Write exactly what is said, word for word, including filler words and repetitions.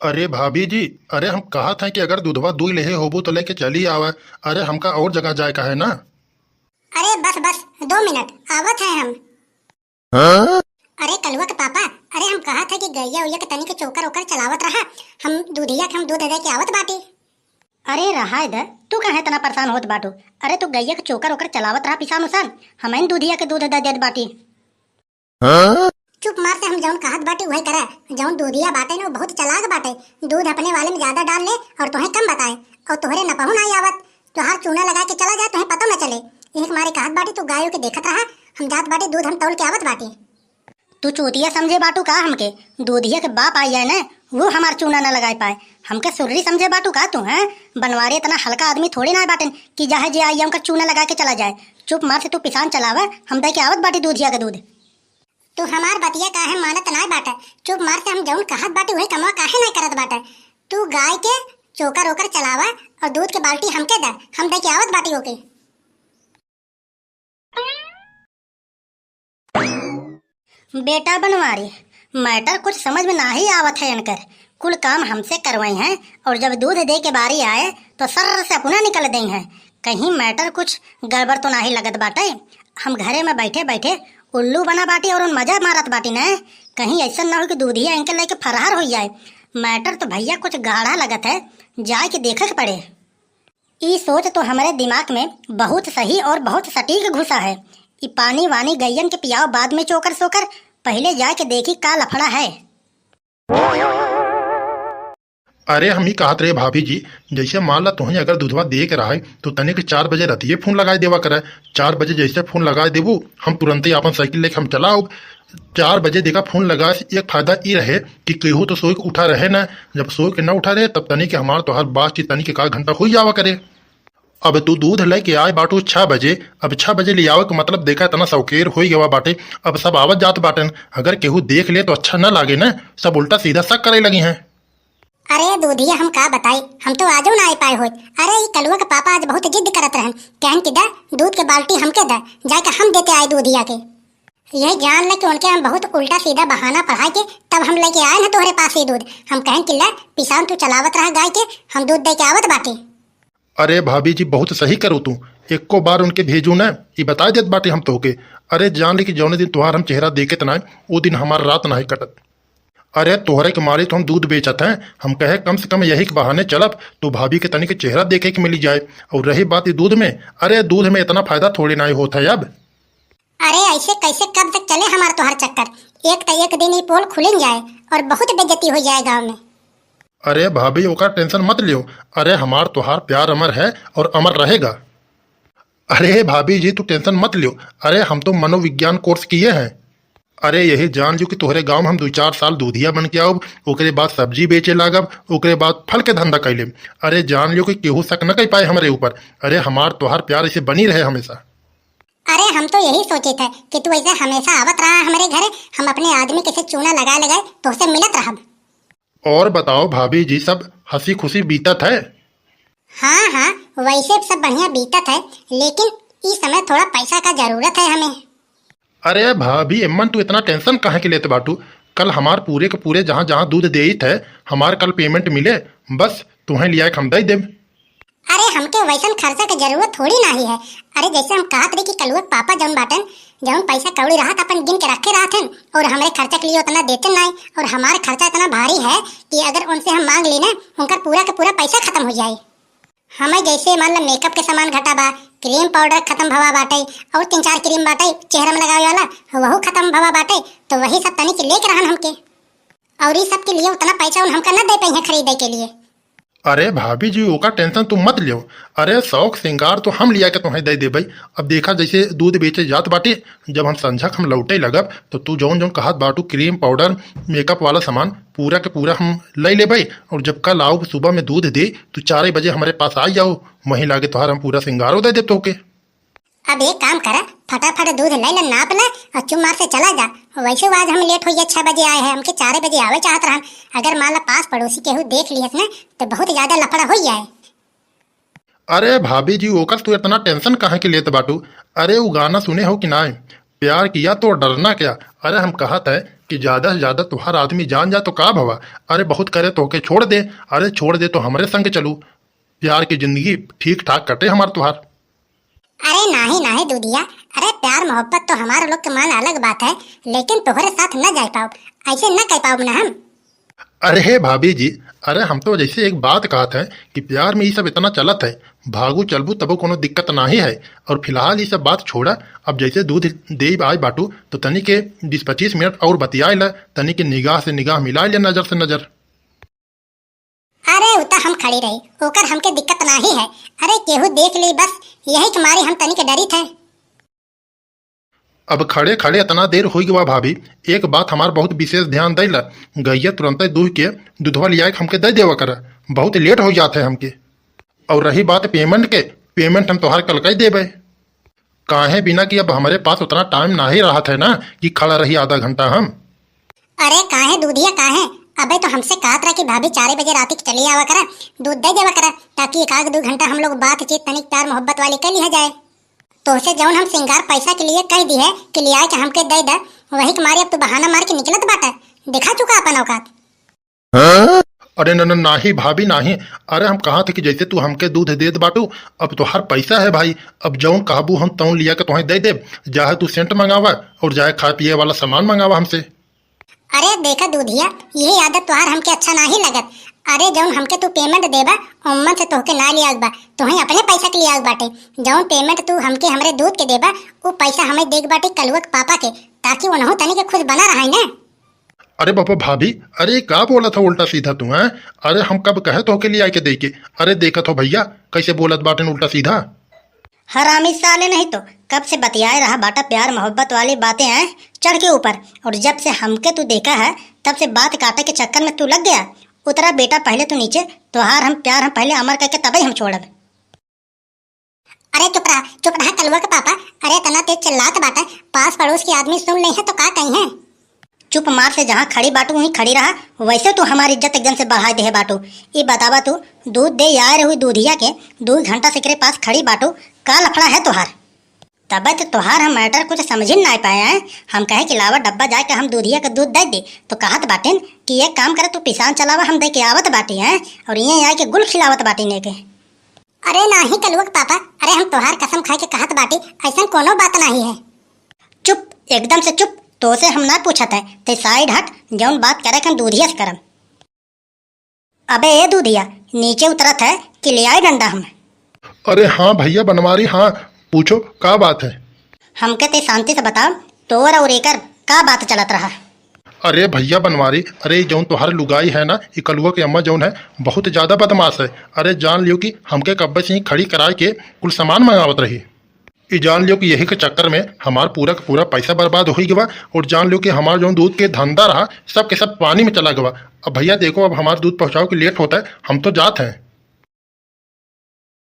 अरे भाभी जी, अरे हम कहत हैं कि अगर दूधवा दुइ लेहे होबू तो लेके चली आवा। अरे हमका और जगह जाए का है ना। अरे बस बस, दो मिनट, आवत हैं हम। हाँ? अरे कलुआ के पापा, अरे हम कहत है कि गैया उइया के तनी के चोकर ओकर चलावत रहा, हम दूधिया के हम दूध दे के आवत बाटी। अरे रहाय द, तू काहे इतना परेशान होत बाटू? अरे तू गैया के चोकर ओकर चलावत रहा पिसान उसान, हमइन दूधिया के दूध दे देत बाटी। हाँ? चुप मार से हम जौन कहत बाटी उहे करा। जौन दूधिया बाटे न, उ बहुत चालाक बाटे। दूध अपने वाले में ज्यादा डाल ले और तोहे कम बताए, और तोहरे नपहु ना आवत। तोहार चूना लगा के चला जाए, तोहे पता न चले। एक मारे कहत बाटी, तू गायों के देखत रहा, हम जात बाटी, दूध हम तौल के आवत बाटी। तू चूतिया समझे बाटू का हमके? दूधिया के बाप आई है न, वो हमार चूना न लगाए पाए। हमके सुर्री समझे बाटू का तू, हैं? बनवारी इतना हल्का आदमी थोड़ी ना बाटन कि जाहे जे आई उनका चूना लगा के चला जाए। चुप मार से तू पिसान चलावा, हम दे के आवत बाटी दूधिया के दूध। तू हमार बतिया काहे मानत नाय बाटे? चुप मार से हम जौन कहत बाटी उहे कमवा काहे नाय करत बाटे? तू गाय के चोकर ओकर चलावा और दूध के बाल्टी हमके दे, हम दे के आवत बाटी ओके। बेटा बनवारी, matter कुछ समझ में नाही आवत है इनकर। कुल काम हमसे करवाई हैं और जब दूध दे के बारी आए तो सर्र से अपना निकल देई हैं। कहीं matter कुछ गड़बड़ तो नाही लगत बाटे। हम घरे में बैठे बैठे उल्लू बना बाटी और उन मजा मारत बाटी न। कहीं ऐसा ना हो कि दूधिया इनके लेके फरार हो जाए। Matter तो भैया कुछ गाढ़ा लगत है, जाए के देखे के पड़े। ई सोच तो हमरे दिमाग में बहुत सही और बहुत सटीक घुसा है। ई पानी वानी गैयन के पियाओ बाद में चोकर सोकर, पहिले जाके देखी का लफड़ा है। अरे हम ही कहत रहे भाभी जी, जैसे मान ला तुहें अगर दूधवा दे के रहे तो तनिक चार बजे रतिये फोन लगाए देवा करे। चार बजे जैसे फोन लगाए देबू, हम तुरंते आपन साइकिल लेके हम चला आउब। चार बजे देखा फोन लगाए से एक फायदा ई रहे कि केहू तो सोए के उठा रहे ना। जब सोए के ना उठा रहे तब तनिक हमार तोहार बातचीत तनिक एक आध घंटा हो जावा करे। अब तू दूध लेके आए बाटू छह बजे, अब छह बजे ले आवे के मतलब देखा इतना सौकेर हो गवा बाटे। अब सब आवत जात बाटन, अगर केहू देख ले तो अच्छा ना लागे ना, सब उल्टा सीधा शक करे लगी हैं। अरे दूधिया हम का बताई, हम तो आजो ना आए पाए होत। अरे ई कलुआ के पापा आज बहुत जिद करत रहन, कहन कि दा दूध के बाल्टी हमके दा, जाके हम देते आए दूधिया के। यह जान ले कि उनके हम बहुत उल्टा सीधा बहाना पढ़ाए के तब हम लेके आए ना तोहरे पास ये दूध। हम कहन कि ला पिसान तू चलावत रहा गाय के, हम दूध दे के आवत बाटे। अरे भाभी जी बहुत सही करू तू, एको बार उनके भेजू ना, ई बता देत बाटे हम तोहके। अरे जान ले कि जौने दिन तोहार हम चेहरा देखे त ना, वो दिन हमार रात नाही कटत। अरे तोहरे के मारे तो हम दूध बेचत हैं, हम कहे कम से कम यही के बहाने चलब तो भाभी के तनिक चेहरा देखे के मिली जाए। और रही बात ई दूध में, अरे दूध में इतना फायदा थोड़ी ना होत है अब। अरे ऐसे कैसे कब तक चले हमार तोहार चक्कर? एक त एक दिन ई पोल खुलिन जाए और बहुत बेइज्जती हो जाए गाँव में। अरे भाभी ओकर tension मत लियो, अरे हमार तोहार प्यार अमर है और अमर रहेगा। अरे भाभी जी तू tension मत लियो, अरे हम तो मनोविज्ञान course किए हैं। अरे यही जान लियो कि तोहरे गाँव में हम दो चार साल दूधिया बन के आउब, ओकरे बाद सब्जी बेचे लागब, ओकरे बाद फल के धंधा कैले। अरे जान लियो कि केहू शक न कर पाए हमरे ऊपर। अरे हमार तोहार प्यार ऐसे बनी रहे हमेशा। अरे हम तो यही सोचे थे कि तू ऐसे हमेशा आवत रहा हमरे घरे, हम अपने आदमी के से चूना लगाए लगाए तोहसे मिलत रहब। और बताओ भाभी जी, सब हंसी खुशी बीतत है? हाँ हाँ, वैसे सब बढ़िया बीतत है, लेकिन इस समय थोड़ा पैसा का जरूरत है हमें। अरे भाभी, एमन तू इतना tension काहे के लेत बाटू? कल हमार पूरे के पूरे जहाँ जहाँ दूध देइत है, हमार कल payment मिले, बस तुहें लिया के हम दे देब। अरे हमके वैसन खर्चा के जरूरत थोड़ी नाही है। अरे जैसे हम कहत रही कि कलुआ के पापा जौन बाटन, जौन पैसा कौड़ी रहत अपन गिन के रखे रहत हन और हमरे खर्चा के लिए उतना देते नाई, और हमार खर्चा इतना भारी है कि अगर उनसे हम मांग ली ना, उनकर पूरा के पूरा पैसा खत्म हो जाए। हमें जैसे मान ला makeup के सामान घटा बा, cream powder खत्म भवा बाटे और तीन चार cream बाटे चेहरा में लगावे वाला, वहू खत्म भवा बाटे, तो वही सब तनिक लेके रहन हमके। और ई सब के लिए उतना पैसा उन हमका न दे पाई है खरीदे के लिए। अरे भाभी जी, ओका tension तुम मत लियो। अरे शौक श्रृंगार तो हम लिया के तुम्हें दे देबे। अब देखा जैसे दूध बेचे जात बाटे, जब हम संझा के हम लौटे लगब तो तू जौन जौन कहत बाटू cream powder makeup वाला सामान पूरा के पूरा हम ले लेबे। और जब कल आओ सुबह में दूध दे, तू चार बजे हमारे पास आ जाओ, वहीं लागे तोहार हम पूरा श्रृंगारो दे दे तोके। अब एक काम करा, फटाफट दूध ले ले, नाप ले और चुम्मार से चला जा। वैसे आज हम late हो गया, छह बजे आए हैं, हमके चार बजे आवे चाहत रहन। अगर मान ला पास पड़ोसी केहू देख लिहस ना, तो बहुत ज्यादा लफड़ा हो जाए। अरे भाभी जी, ओकर तू इतना tension काहे के लेत बाटू? अरे उ गाना सुने हो कि नाय, प्यार किया तो डरना क्या? अरे हम कहत है कि ज्यादा से ज्यादा तुहार आदमी जान जा तो का भवा? अरे बहुत करे तोहके छोड़ दे, अरे छोड़ दे तो हमरे संग चलू, प्यार की जिंदगी ठीक ठाक कटे हमार तुहार। अरे नाहीं, नाहीं दूधिया, अरे प्यार मोहब्बत तो हमार लोग के मान अलग बात है, लेकिन तोहरे साथ न जाए पाउब, ऐसे न कह पाउब ना हम। अरे हे भाभी जी, अरे हम तो जैसे एक बात कहत है कि प्यार में ई सब इतना चलत है, भागू चलबू तबो कोनो दिक्कत नाहीं है। और फिलहाल ई सब बात छोड़ा, अब जैसे दूध देब आए बाटू तो तनी के बीस पच्चीस मिनट और बतियाए ला, तनी के निगाह से निगाह मिलाए ले, नजर से नजर। अरे उ त हम खड़ी रही, ओकर हमके दिक्कत नाहीं है। अरे केहू देख ली बस, यही के मारे हम तनी के डरी थे। अब खड़े खड़े इतना देर होइ गवा भाभी, एक बात हमार बहुत विशेष ध्यान दैला, गैया तुरंते दूह के दूधवा लियाए के हमके दे देवा करा, बहुत लेट हो जात है हमके। और रही बात पेमेंट के, पेमेंट हम तोहार कल कई देबे। काहे बिना कि अब हमरे पास उतना टाइम नाहीं रहत है ना कि खड़ा रही आधा घंटा हम। अरे काहे दूधिया काहे? अबे तो हमसे कहत रहा कि भाभी चारे बजे राती के चली आवा करा, दूध दे देवा करा, ताकि एक आध दो घंटा हम लोग बातचीत तनिक प्यार मोहब्बत वाली कर लिया जाए। तोहसे जौन हम सिंगार पैसा के लिए कह दी है कि लियाए के हमके दे दे, वही के मारे अब तू बहाना मार के निकलत बाटा, दिखा चुका अपन औकात। अरे न, न, नाहीं भाभी नाहीं, अरे हम कहा थे कि जैसे तू हमके दूध देत बाटू, अब तोहार पैसा है भाई, अब जौन कहबू हम तौन लिया के तोहें दे देब, चाहे तू सेंट मंगावा और चाहे खाए पिए वाला सामान मंगावा हमसे। अरे देखा दूधिया, यही आदत तोहार हमके अच्छा नाहीं लगत। अरे जौन हमके तू पेमेंट देबा, ओमन से तोहके ना लियाक बा, तोहें अपने पैसा के लियाक बाटे। जौन पेमेंट तू हमके हमरे दूध के देबा, उ पैसा हमें देक बाटे कलुआ के पापा के, ताकि उनहु तनी के खुश बना रहा ना। अरे बाबा भाभी, अरे का बोला था उल्टा सीधा तू, हैं? अरे हम कब कहे तोहके लियाए के दे के? अरे देखत हो भैया, कैसे बोलत बाटेन उल्टा सीधा। हरामी साले नहीं तो, कब से बतियाए रहा बाटा प्यार मोहब्बत वाली बातें हैं चढ़ के ऊपर, और जब से हमके तू देखा है तब से बात काटे के चक्कर में तू लग गया। उतरा बेटा पहले तू नीचे, तोहार हम प्यार हम पहले अमर करके तबे हम छोड़ब। अरे चुप रहा, चुप रहा कलुआ के पापा। अरे इतना तेज चिल्लात बाटा, पास पड़ोस के आदमी सुन ले है तो का कही है? चुप मार से जहाँ खड़ी बाटू वहीं खड़ी रहा, वैसे तू हमारी इज्जत एकदम से बढ़ाए देहे बाटू। ई बतावा तू, दूध दे आए रही दूधिया के, दू घंटा से एकरे पास खड़ी बाटू, का लफड़ा है तोहार? तबे तो तोहार हम मैटर कुछ समझ ही ना पाए हैं। हम कहे कि लावा डब्बा जाके हम दूधिया के दूध दे दे, तो कहत बाटिन कि एक काम करे तू पिसान चलावा, हम दे के आवत बाटी हैं, और ये आए के गुल खिलावत बाटिन एके। अरे नाहीं कलुआ के पापा, अरे हम तोहार कसम खाए के कहत बाटी, ऐसन कोनो बात नाहीं है। चुप, एकदम से चुप, तोसे हम ना पूछत है, ते साइड हट, जौन बात करे के हम दूधिया से करम। अबे ए दूधिया, नीचे उतरत है कि ले आए डंडा हम? अरे हाँ भैया बनवारी, हाँ पूछो का बात है? हमके ते शांति से बताओ, तोर और एकर का बात चलत रहा? अरे भैया बनवारी, अरे जौन तोहार लुगाई है ना, ई कलुआ के अम्मा जौन है, बहुत ज्यादा बदमाश है। अरे जान लियो कि हमके कब्बे से ही खड़ी कराए के कुल सामान मंगावत रही। ई जान लियो कि यही के चक्कर में हमार पूरा का पूरा पैसा बर्बाद होइ गवा, और जान लियो कि हमार जौन दूध के धंधा रहा, सब के सब पानी में चला गवा। अब भैया देखो, अब हमार दूध पहुँचाओ कि लेट होता है, हम तो जात हैं।